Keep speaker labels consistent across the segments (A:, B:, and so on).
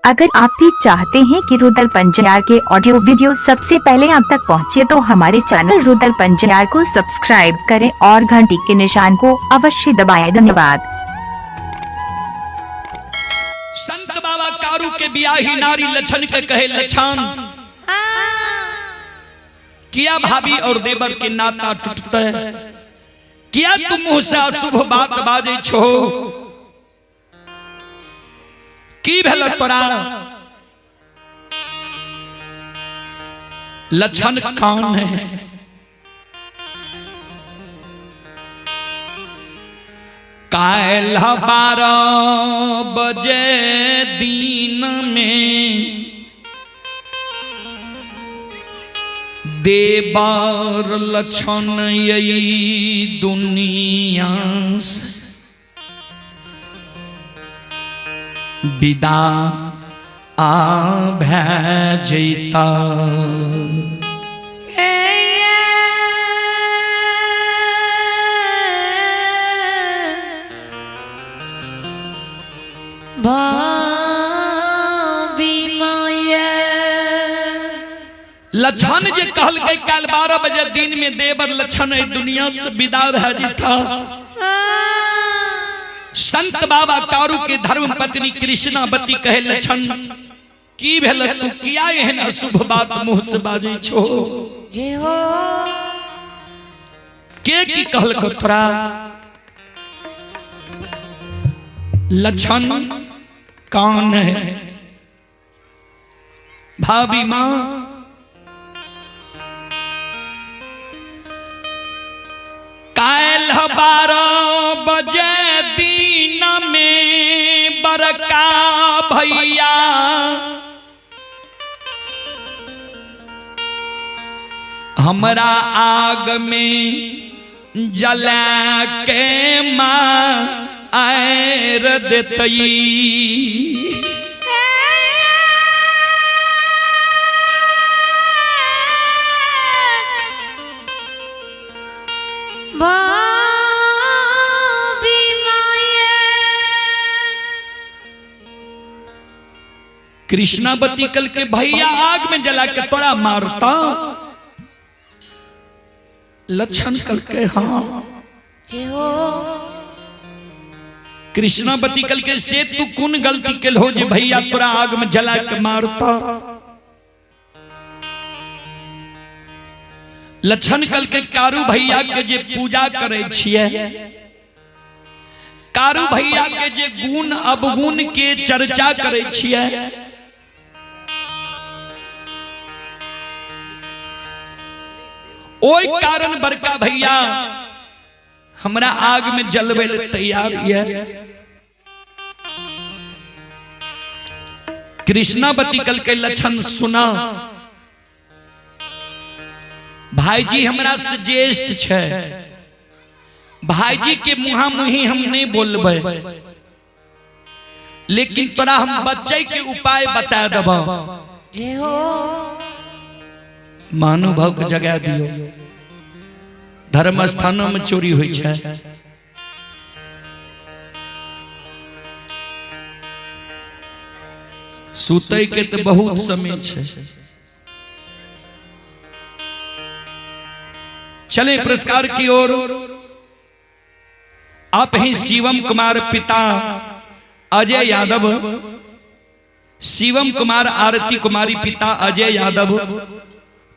A: अगर आप भी चाहते हैं कि रुदल पंजियार के ऑडियो वीडियो सबसे पहले आप तक पहुंचे तो हमारे चैनल रुदल पंजियार को सब्सक्राइब करें और घंटी के निशान को अवश्य दबाएं। धन्यवाद।
B: संत बाबा कारू के बियाही नारी लछन के कहे लछन किया भाभी और देवर के नाता टूटते, किया तुम मुंह से अशुभ बात बाजे छो, की भेल तोरा? लछन कान है, काल्ह 12 बजे दिन में देवर लछन यही दुनिया से विदा आ भै जैता। लछन जे कहलकै काल्हि 12 बजे दिन में देवर लछन एहि दुनिया से विदा भए जेता। संत बाबा कारू के धर्म पत्नी कृष्णावती कहे लछन की भेल तू किया एहन अशुभ बात मुंह से बाजै छो? के की कहलक तोरा? लछन कान है, भाभी मां काल्ह 12 बजे दिन में बड़का भैया हमरा आग में जला के मार देतई। कृष्णावती कल के भैया आग में जला के तोरा मारता। लक्षण कल के हाँ। कृष्णावती कल के से तू कौन गलती के हो जे भैया तोरा आग में जला के मारता? लक्षण कल के कारू भैया के जे पूजा करे छिए, कारू भैया के जे गुण अवगुण के चर्चा करे छिए, ओई कारण बड़का भैया हमरा आग में जलवे ले तैयार ये। कृष्णावती कल के लक्षण सुना, भाईजी हमरा से ज्येष्ठ छै, भाईजी के मुहा मुही हम नहीं बोलबै, लेकिन तोरा हम बच्चे के उपाय बता देबो। महानुभाव के जगा दियो, धर्म स्थानों में चोरी हुई छै। सुतै के तो बहुत समय छै। चले पुरस्कार की ओर। आप ही शिवम कुमार पिता अजय यादव, शिवम कुमार आरती कुमारी पिता अजय यादव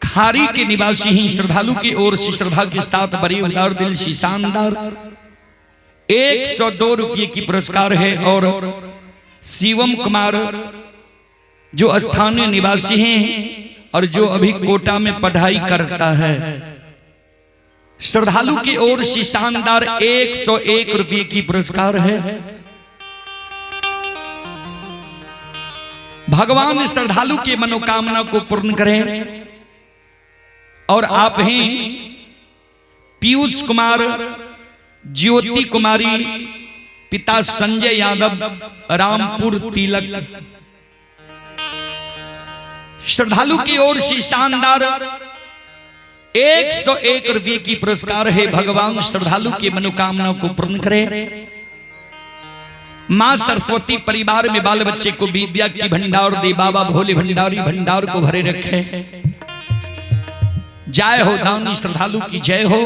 B: खारी के निवासी ही श्रद्धालु की ओर से श्रद्धा के साथ बड़ी उदार दिल से शानदार 102 रुपये की पुरस्कार है। और शिवम कुमार जो स्थानीय निवासी हैं और जो अभी कोटा में पढ़ाई करता है, श्रद्धालु की ओर से शानदार 101 रुपये की पुरस्कार है। भगवान श्रद्धालु की मनोकामना को पूर्ण करें। और आप हैं पीयूष कुमार ज्योति कुमारी पिता संजय यादव रामपुर तिलक, श्रद्धालु की ओर से शानदार 101 रुपये की पुरस्कार है। भगवान श्रद्धालु की मनोकामना को पूर्ण करे। माँ सरस्वती परिवार में बाल बच्चे को विद्या की भंडार दे। बाबा भोले भंडारी भंडार को भरे रखे। जय हो दानी श्रद्धालु की जय हो।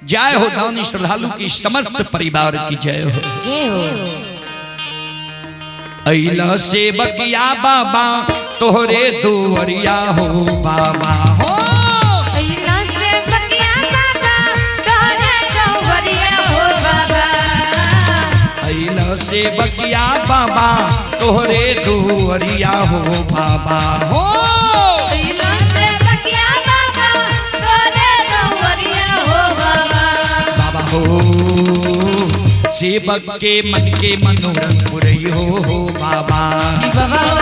B: जय हो दानी श्रद्धालु की समस्त परिवार की जय हो।
C: जय हो।
B: अइला सेवकिया बाबा तोहरे दुवरिया हो बाबा हो।
C: अइला सेवकिया बाबा तोहरे दुवरिया हो बाबा।
B: अइला सेवकिया बाबा तोहरे दुवरिया हो बाबा हो।
C: अइला सेवकिया बाबा तोहरे दुवरिया हो बाबा।
B: बाबा हो सेवक के मन के मनोरथ पुरई हो बाबा।
C: बाबा हो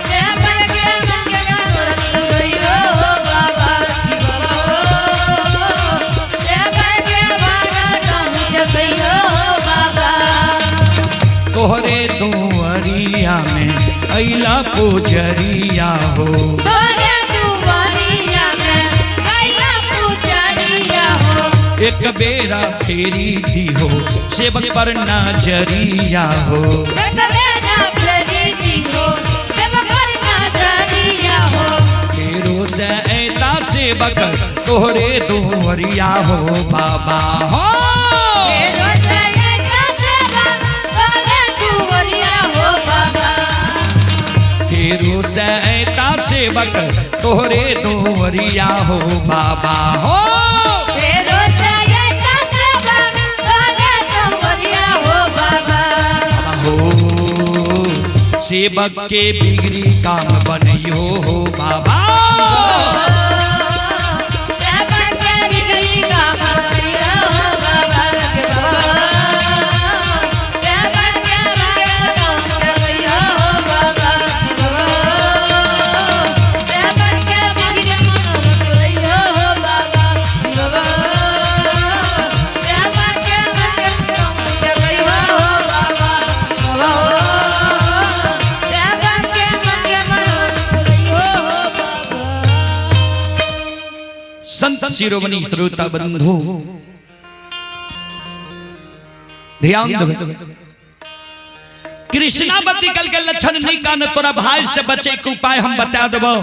C: सेवक के मन के मनोरथ पुरई हो बाबा। बाबा हो सेवक के मनोरथ पुरई हो बाबा।
B: तोहरे दुआरिया में अइला पुजरिया हो।
C: तोहरे दुआरिया में अइला पुजरिया हो।
B: एक बेरा फेरी दी हो सेवक पर नजरिया हो।
C: एक बेरा फेरी दी हो सेवक पर नजरिया हो।
B: फेरो से ऐता सेवक तोहरे दुआरिया हो बाबा हो।
C: फेरो से ऐता सेवक तोहरे दुआरिया हो बाबा।
B: फेरो से ऐता सेवक तोहरे दुआरिया हो बाबा हो।
C: फेरो से ऐता सेवक तोहरे दुआरिया हो बाबा।
B: हो सेवक के बिगड़ी काम बनइयो हो बाबा।
C: सेवक के बिगड़ी काम बनइयो हो बाबा। सेवक के बिगड़ी काम बनइयो हो बाबा। सेवक के बिगड़ी काम बनइयो हो बाबा। सेवक के बिगड़ी काम बनइयो हो बाबा। सेवक के बिगड़ी काम बनइयो हो बाबा।
B: संत शिरोमणि श्रोता बंधु ध्यान देवे। कृष्णावती कल के लक्षण नहीं कान तोरा भाई से बचे के उपाय हम बता देबो।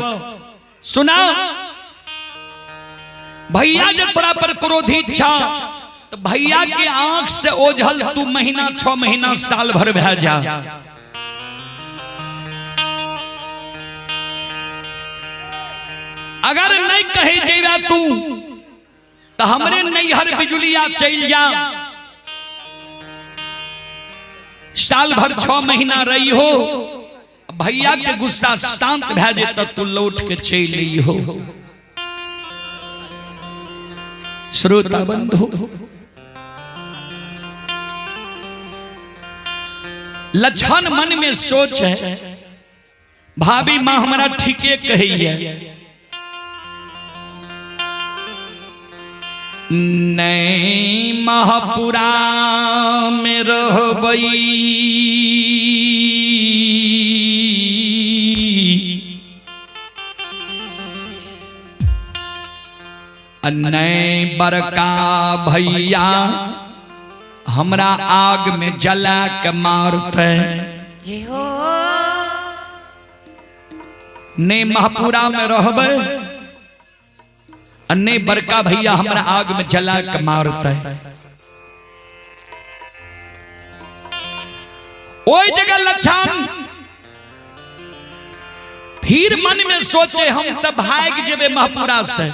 B: सुना भैया जब तोरा पर क्रोधित छा तो भैया के आंख से ओझल तू महीना 6 महीना साल भर भै जा। अगर नहीं कहे जेबा तू तो हमरे नैहर बिजुलिया चल जा। साल भर 6 महीना रही हो भैया के गुस्सा शांत भै जेत तू लौट के चल ली हो। श्रोता बंधु लक्षण मन में सोच है भाभी मां हमारा ठीके कही है। नहीं महापुरा में रहबई नहीं बड़का भैया हमरा आग में जला के मारते।
C: जी हो।
B: नहीं महापुरा में रहबे अन्ने बड़का भैया हमरा आग में जला के मारते। ओई जगह लक्षण फिर मन में सोचे हम तो भाग जेबे महपुरा से।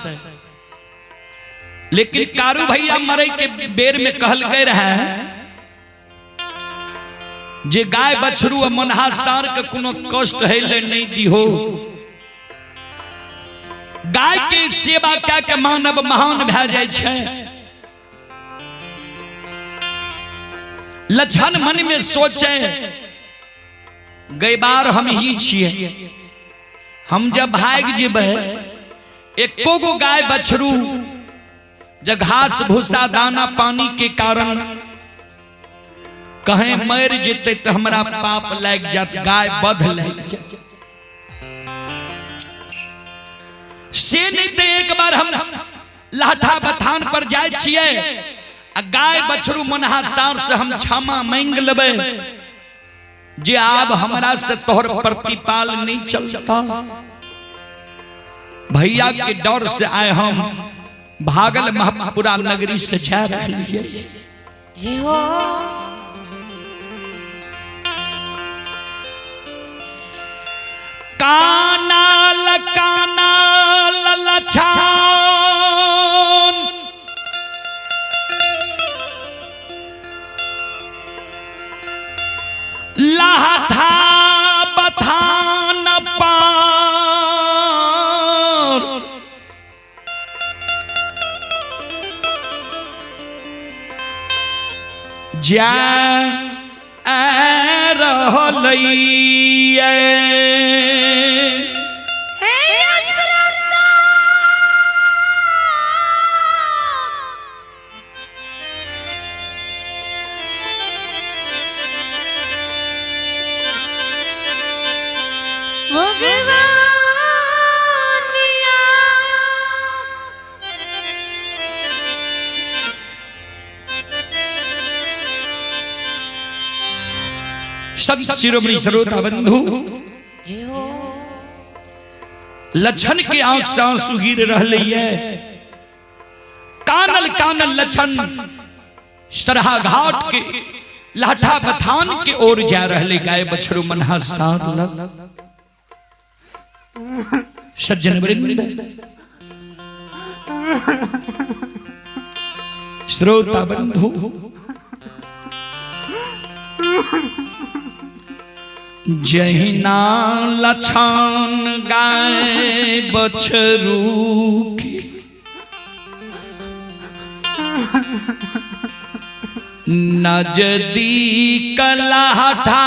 B: लेकिन कारू भैया मरे के बेर में कहल गए रहे जे गाय बछरू मनहा सार के कोनो कष्ट है ले नहीं दिहो। गाय के सेवा क्या के मानव महान भै जाय छै। लक्षण मन में सोचे गैबार हम ही छिए। हम जब भाग जेबै एको गो गाय बछरू जब घास भूसा दाना पानी के कारण कहें मर जेतै तो हमरा पाप लाग जात गाय बध लाग जात। से नहीं तो एक बार हम लाठा बथान पर जाए छिए आ गाय बछरू मनहा सार से हम क्षमा मांग लेबै जे आब हमरा से तोहर प्रतिपाल नहीं चलता। भैया के डर से आए हम भागल महपुरा नगरी से जा रही।
C: जी हो।
B: कानाल कानाल लछान लाथा बथान पार जा रहलैये।
C: हे अश्रद्धा भगवानिया
B: संत शिरोमणि श्रोता बंधु,
C: जी हो।
B: लक्षण के आंख से आंसू गिर रहले है। कानल कानल लक्षण सरहा घाट के लाठा बथान के ओर जा रहले गाय बछरू मनहा सार लग। सज्जन वृंद, श्रोता बंधु, जहिना लछन गाय बछरू के नजदीक लाठा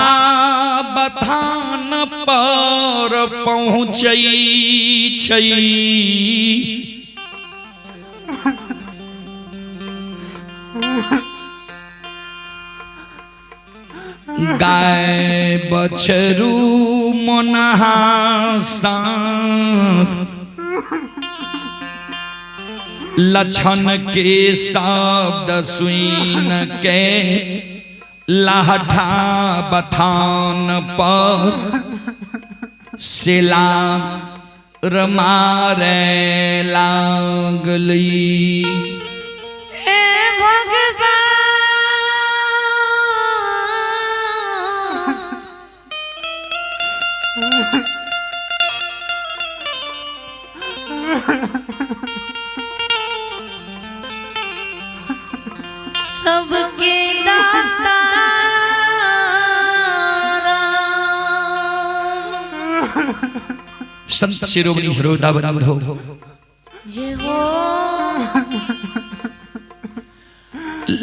B: बथान पर पहुँचै छै। गाय बछरू मनहा सार लक्षण के शब्द सुन के लाठा बथान पर सिला मारे लागली।
C: हे भगवान सबके दाता राम।
B: संत शिरोमणि श्रोता बंधु,
C: जी हो।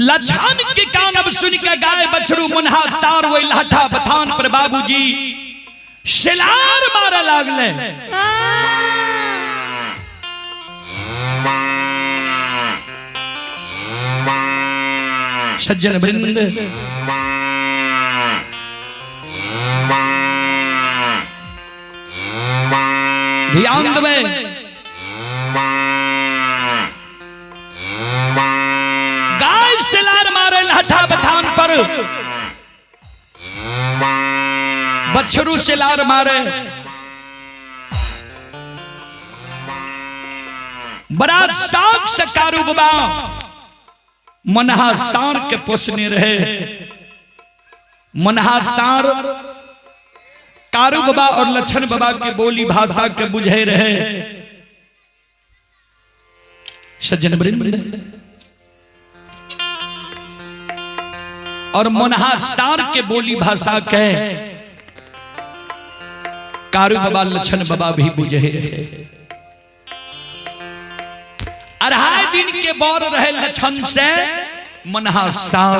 B: लछन के कान अब सुन के गाय बछरू मुन्हा सार वही लाठा बथान पर बाबूजी शिलार मारे लागले। सज्जन वृंद, ध्यान देवे, गाय सिलार मारे लाठा बथान पर, बछरू सिलार मारे, बड़ा साग से कारू बाबा मनहा सार के पोसने रहे। मनहा सार कारू बाबा और लक्षण बाबा के बोली भाषा के बुझे रहे। सज्जन वृंद, और मनहा सार के बोली भाषा के कारू बाबा लक्षण बाबा भी बुझे रहे। अढ़ाई दिन के बौर रहे लक्षण से मनहा सार।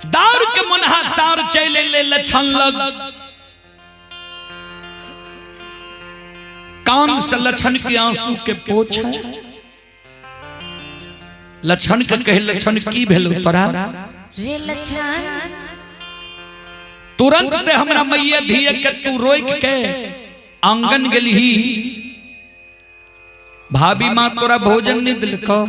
B: दार के मनहा सार चले ले लक्षण लग, कान से लक्षण के आंसू के पोछ। लक्षण के कहे लक्षण की भेल तोरा
C: रे लक्षण,
B: तुरंत ते हमरा मैया धिया के तू रोक के आंगन गेलही, भाभी माँ तोरा भोजन नहीं दिलको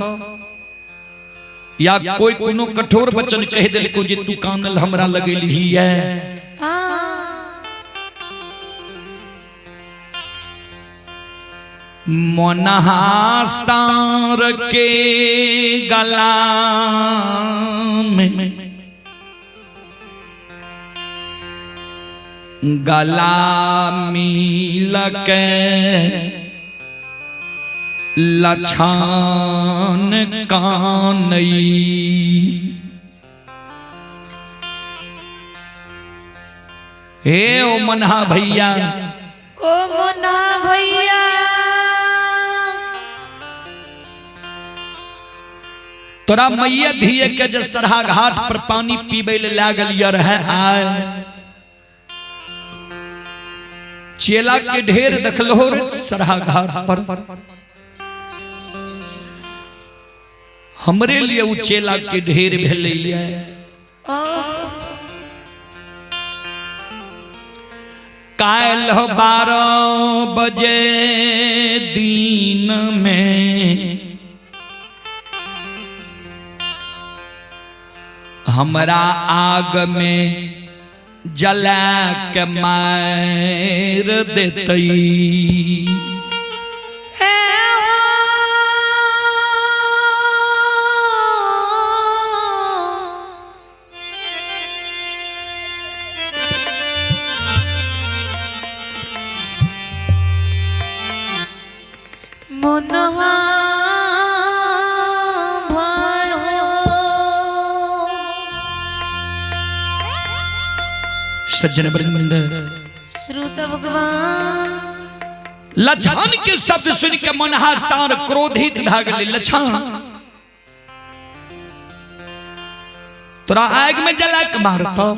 B: या कोई कोनो कठोर वचन कह दिलको जे तू कानल हमरा लगेली है। मोनहा सार के गला में गला मिल के लछान कानई। हे ओ मनहा भैया,
C: ओ मना भैया,
B: तोरा मैया धिये के जे सरहा घाट पर पानी पीबे ले लागल रहे आय चेला के ढेर देखलो रे सरहा घाट पर, हमरे लिए उ चेला के ढेर भेलैया। काल्ह 12 बजे दिन में हमरा आग में जला के मार देतई।
C: मनहा
B: सज्जन वृंद,
C: श्रुत भगवान
B: लछन के शब्द सुन के मनहा सार क्रोधित भए गेलै। लछन तोरा आग में जला के मारतो,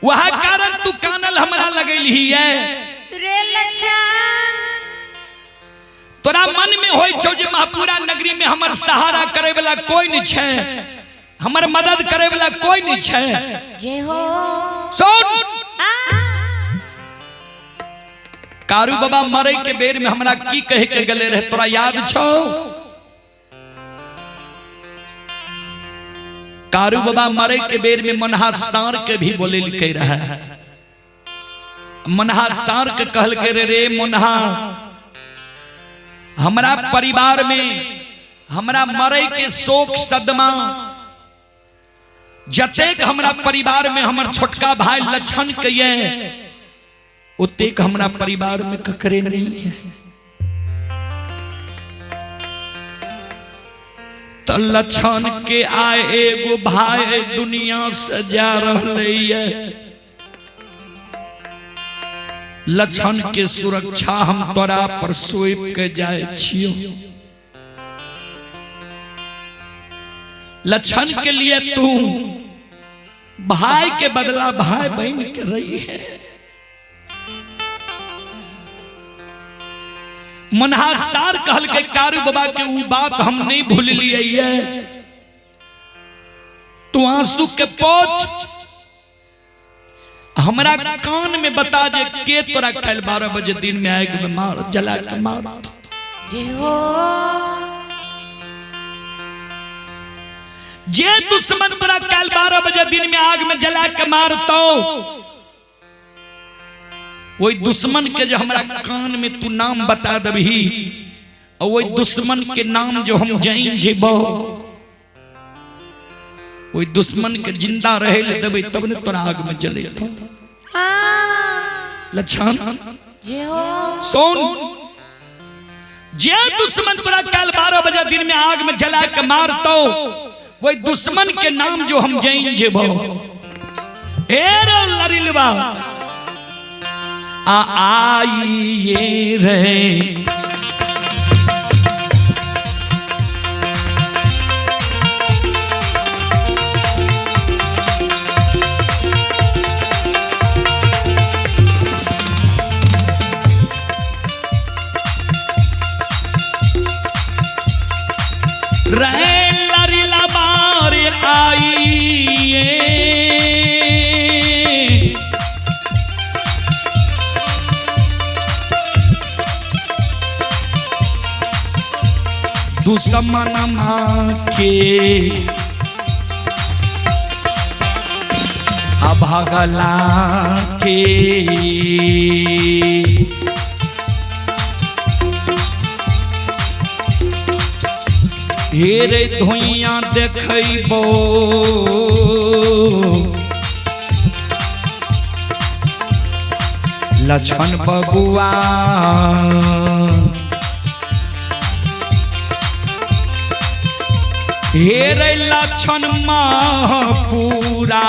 B: वह कारण तू कानल हमरा लगेली है।
C: रे लछन,
B: तोरा मन में होय छौ जे महापुरा नगरी में हमर सहारा करे वाला कोई नहीं छै, हमर मदद करे वाला कोई नहीं छै।
C: जय हो।
B: सुन, कारू बाबा मरे के बेर में हमरा की कहे के गले रहे तोरा याद छौ? कारू बाबा मरे के बेर में मनहा सार के भी बोले रहे। मनहा सार के कहल के रे रे मनहा, हमरा परिवार में हमरा मरे के शोक सदमा जतेक हमरा परिवार में हमर छोटका भाई लक्षण के ये ओतेक हमरा परिवार में ककरे नहीं है। तो लक्षण के आए एगो भाई दुनिया से जा रहले है, लक्षण के सुरक्षा हम तोरा पर सौंप के जाए छियो। लक्षण के लिए तू भाई के बदला भाई बहन के रही है। मनहा सार कहल के कारू बाबा के ऊ बात हम नहीं भूल लिए है। तू आंसू के पोछ हमरा कान में बता जे के तोरा कल 12 बजे दिन में आग में मार जला के मार।
C: जय हो।
B: जे दुश्मन तोरा कल 12 बजे दिन में आग में जला के मारतो, वही दुश्मन के जो हमरा कान में तू नाम बता दबही और वही दुश्मन के नाम जो हम जाइन जेबो, वही दुश्मन के जिंदा रहे ले देबे तब ने तोरा आग में जले। लक्षण
C: जय हो।
B: सुन, जे दुश्मन तोरा कल 12 बजे दिन में आग में जला के मारतो, वही दुश्मन के नाम जो हम जाइन जेबो। ए रे लरिलवा आ आई ये रे लरिलवा रे आई ये लक्ष्मण के अभगला के। हे रे धुइया देखबो लक्ष्मण बबुआ, हे रे लक्ष्मण पूरा।